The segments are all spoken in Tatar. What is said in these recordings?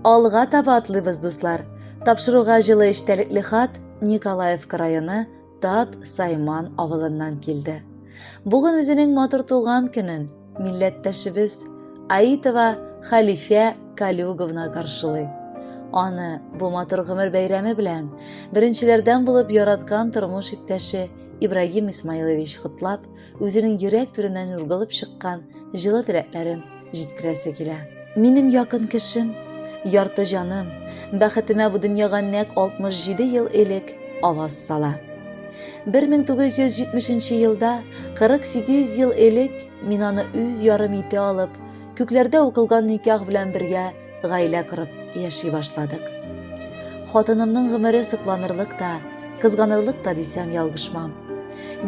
Алга таба атлыйбыз, дуслар. Тапшыруга җылы эчтәлекле хат Николаевка районы Тат Сайман авылыннан килде. Бүген үзенең матур туган көнен милләттәшебез Аитова Халифә Калюговна каршылый. Аны бу матур гомер бәйрәме белән беренчеләрдән булып яраткан тормыш иптәше Ибрагим Исмаилович котлап, үзенең йөрәк түреннән ургылып чыккан җылы теләкләрен җиткерәсе килә. Минем якын кешем, ярты җаным, бәхетемә бу дөньяга нәкъ 67 ел элек аваз сала. 1970 елда, 48 ел элек мин аны үз ярым итә алып, күкләрдә укылган никах белән бергә гаилә корып яши башладык. Хатынымның гомере сокланырлык та, кызганырлык та дисәм ялгышмам.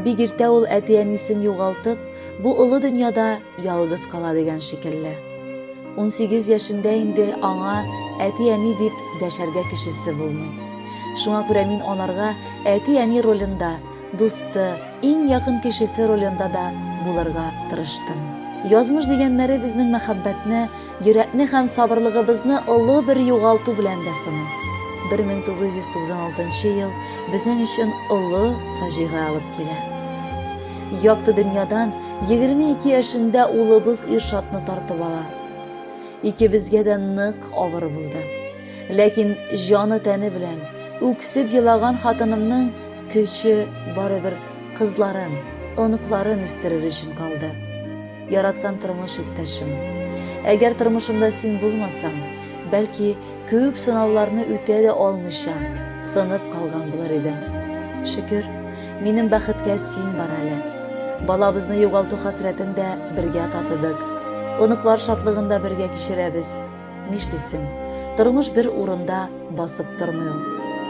Бик иртә ул әти-әнисен югалтып, бу олы дөньяда ялгыз кала дигән шикелле. 18 яшендә инде аңа әти-әни дип дәшәргә кешесе булмый. Шуңа күрә мин анарга әти-әни ролендә, дусты, иң якын кешесе ролендә да булырга тырыштым. Язмыш дигәннәре безнең мәхәббәтне, йөрәкне һәм сабырлыгыбызны олы бер югалту белән дә сыный. 1996 ел безнең өчен олы фаҗига алып килә. Якты дөньядан 22 яшендә улыбыз Иршатны тартып ала. Икебезгә дә нык авыр булды. Ләкин җаны тәне белән үксеп елаган хатынымның көче барыбер кызларын, оныкларын үстерер өчен калды. Яраткан тормыш иптәшем. Әгәр тормышымда син булмасаң, бәлки күп сынауларны үтә дә алмыйча, сынып калган булыр идем. Шөкер, минем бәхеткә син бар әле. Балабызны югалту хәсрәтен дә бергә татыдык. Оныклар шатлыгын да бергә кичерәбез. Нишлисең? Тормыш бер урында басып тормый ул.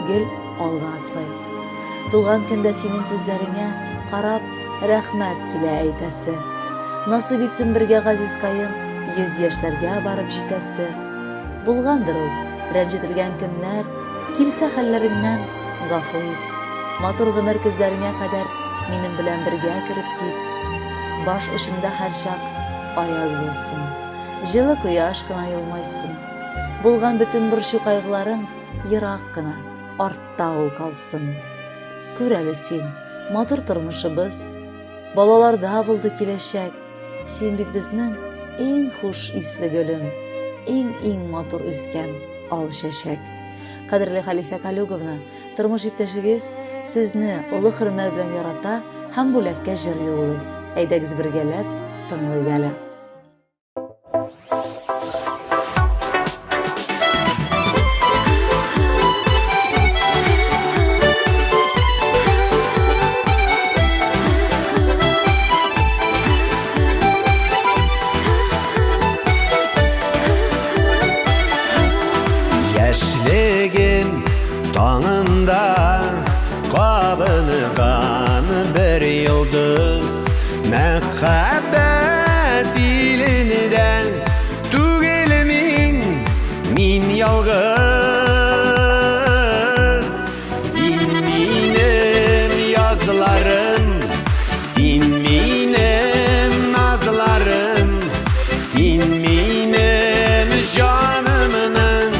Гел алга атлый. Туган көндә синең күзләреңә карап, рәхмәт килә әйтәсе. Насыйп итсен бергә газизкаем, йөз яшьләргә барып җитәсе. Булгандыр ул, рәнҗетелгән көннәр, килсә хәлләреңнән гафу ит. Матур гомер көзләреңә кадәр минем белән бергә кереп кит. Баш очыңда һәрчак аяз булсын. Җылы кояш кына елмайсын. Булган бөтен борчу-кайгыларың ерак кына, артта ул калсын. Күр әле син, матур тормышыбыз, балаларда булды киләчәк. Син бит безнең иң хуш исле гөлем, иң-иң матур үскән ал чәчәк. Кадерле Хәлифә Калюговна, тормыш иптәшегез сезне олы хөрмәт белән ярата һәм бүләккә җыр юллый. Әйдәгез бергәләп тыңлыйк әле. Яшьлегем таңында кабынган бер йолдыз Мәхәббәт илендә түгел мин, мин ялгыз. Син минем язларым, син минем назларым, син минем җанымның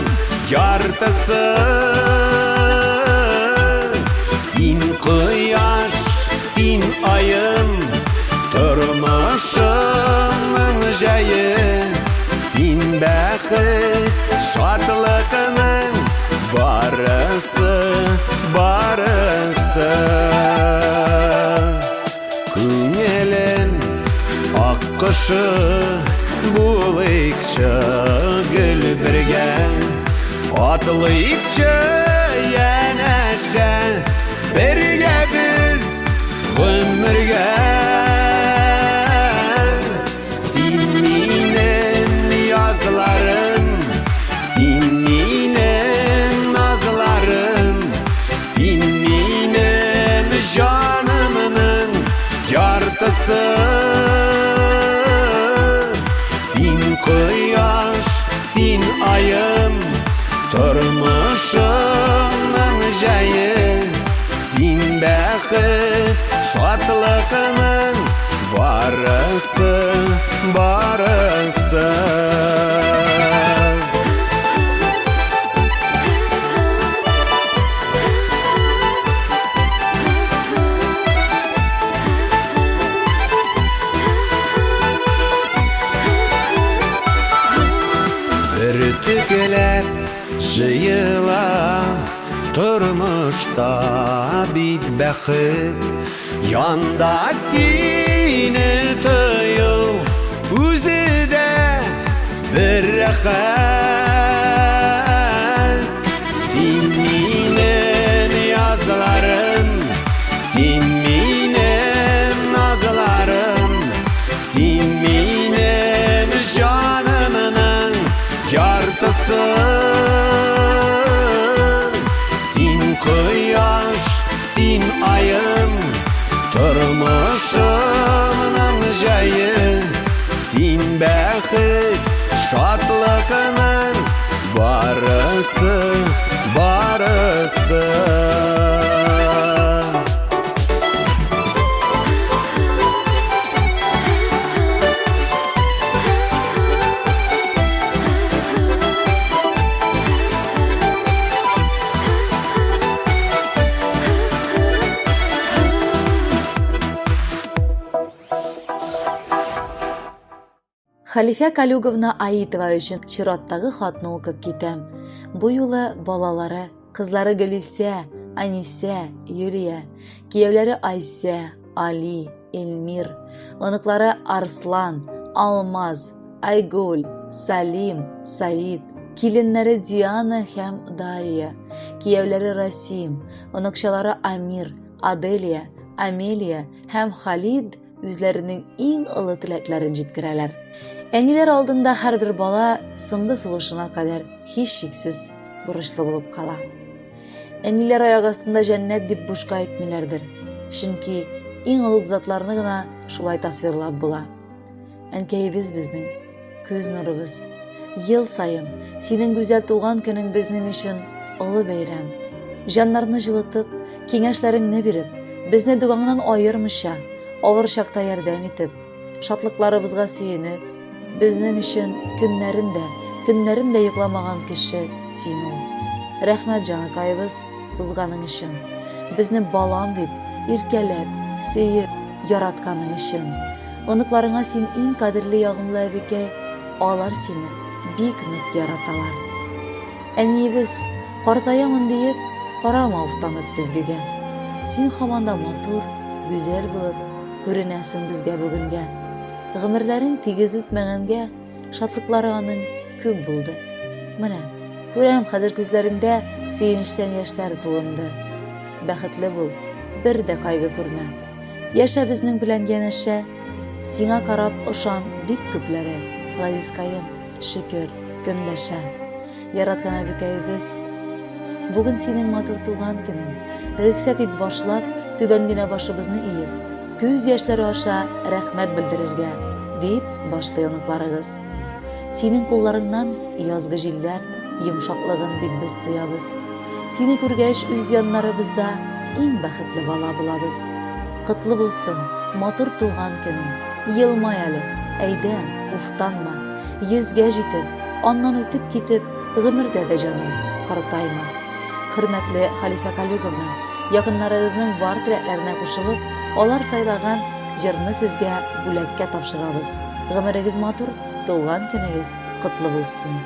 яртысы. Син кояш, Син аем, тормышымның җәе, Син бәхет, шатлыкның барысы, барысы. Күңелем ак кошы булыйкчы гел бергә, Атлыйкчы янәшә. Бергә без гомергә. Син минем язларым, син минем назларым, син минем җанымның яртысы. Син кояш, син аем, тормышымның җәе. Син бәхет, шатлыкның барысы, барысы. була тормышта бит бәхет. Янда сине тою үзе дә бер рәхәт. Син минем язларым, син минем назларым, син минем җанымның яртысы. Син кояш, син аем, тормышымның җәе. Син бәхет, шатлыкның барысы, барысы. Хәлифә Калюговна Аитова өчен чираттагы хатны укып китәм. Бу юлы балалары, кызлары Гөлисә, Анисә, Юлия, кияүләре Айсә, Али, Эльмир, оныклары Арслан, Алмаз, Айгөл, Салим, Саид, киленнәре Диана һәм Дарья, кияүләре Расим, оныкчалары Амир, Аделия, Амелия һәм Халид үзләренең иң олы теләкләрен җиткерәләр. Әниләр алдында һәрбер бала соңгы сулышына кадәр һичшиксез бурычлы булып кала. Әниләр аяк астында җәннәт дип бушка әйтмиләрдер. Чөнки иң олуг затларны гына шулай тасвирлап була. Әнкәебез безнең, күз нурыбыз. Ел саен синең гүзәл туган көнең безнең өчен олы бәйрәм. Җаннарны җылытып, киңәшләреңне биреп, безне догаңнан аермыйча, авыр чакта ярдәм итеп, шатлыкларыбызга сөенеп, безнең өчен көннәрен дә, төннәрен дә йокламаган кеше син ул. Рәхмәт, җаныкаебыз, булганың өчен. Безне балам дип, иркәләп, сөеп, яратканың өчен. Оныкларыңа син иң кадерле ягымлы әбекәй, алар сине бик нык яраталар. Әниебез, картаямын диеп, карама уфтанып көзгегә. Син һаман да матур, гүзәл булып күренәсең безгә бүгенгә. Гомерләрең тигез үтмәгәнгә, шатлыклары аның күп булды. Менә, күрәм хәзер күзләреңдә сөенечтән яшьләр тулынды. Бәхетле бул, бер дә кайгы күрмә. Яшә безнең белән янәшә, сиңа карап ошан бик күпләре, газизкаем, шөкер, көнләшә. Яраткан әбекәебез, бүген синең матур туган көнең. Рөхсәт ит башлап, түбән генә башыбызны иеп, күз яшьләре аша рәхмәт белдерергә, дип башлый оныкларыгыз. Синең кулларыңнан язгы җилләр йомшаклыгын бит без тоябыз. Сине күргәч, үз яннарыбызда иң бәхетле бала булабыз. Котлы булсын, матур туган көнең. Елмай әле, әйдә, уфтанма. Йөзгә җитеп, аннан үтеп китеп, гомердә дә җаным, картайма. Хөрмәтле Халифә Калюговна, якыннарыгызның бар теләкләренә кушылып, алар сайлаган җырны сезгә бүләккә тапшырабыз. Гомерегез матур, туган көнегез котлы булсын.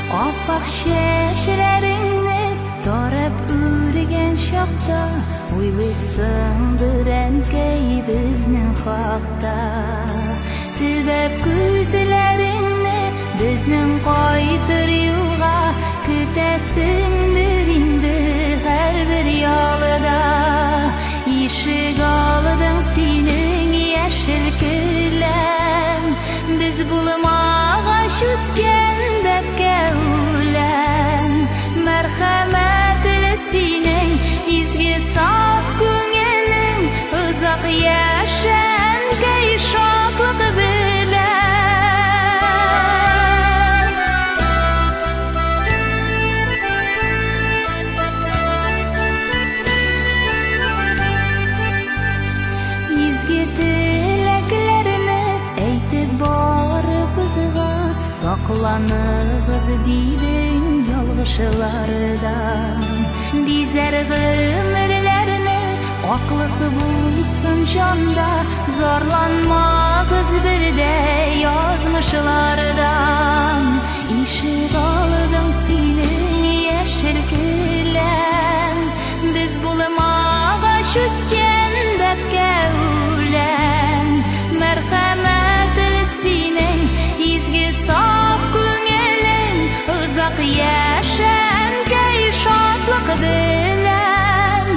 Аппак чәчләреңне тарап үргән чакта Уйлыйсыңдыр, әнкәй, безнең хакта. Төбәп күзләреңне безнең кайтыр юлга Көтәсеңдер инде һәрбер ялда. Ишек алдың синең яшел келәм, Без булмагач үскән бәбкә үлән. Мәрхәмәтле синең изге саф күңелең, Озак яшә, әнкәй, шатлык белән. дидең ялгышлардан. Бизәр гомерләрне аклык булсын җанда, зарланмагыз бер дә язмышлардан. Ишек алдың синең яшел келәм, без булмагач үскән бәбкә үлән. Мәрхәмәтле синең изге саф күңелең, озак яшә, әнкәй, шатлык белән.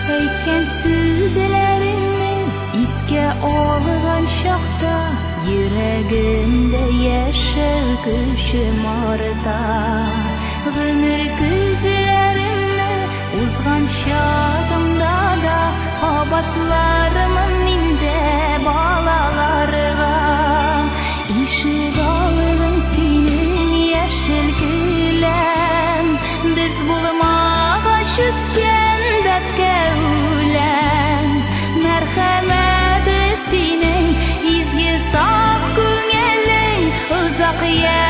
Әйткән сүзләреңне искә алган чакта, йөрәгемдә яшәү көчем арта. Гомер көзләремне узган чагымда да кабатлармын мин дә балаларга. Ишек алдың синең яшел келәм, без булмагач үскән бәбкә үлән. Мәрхәмәте синең изге саф күңелең, озак яшә.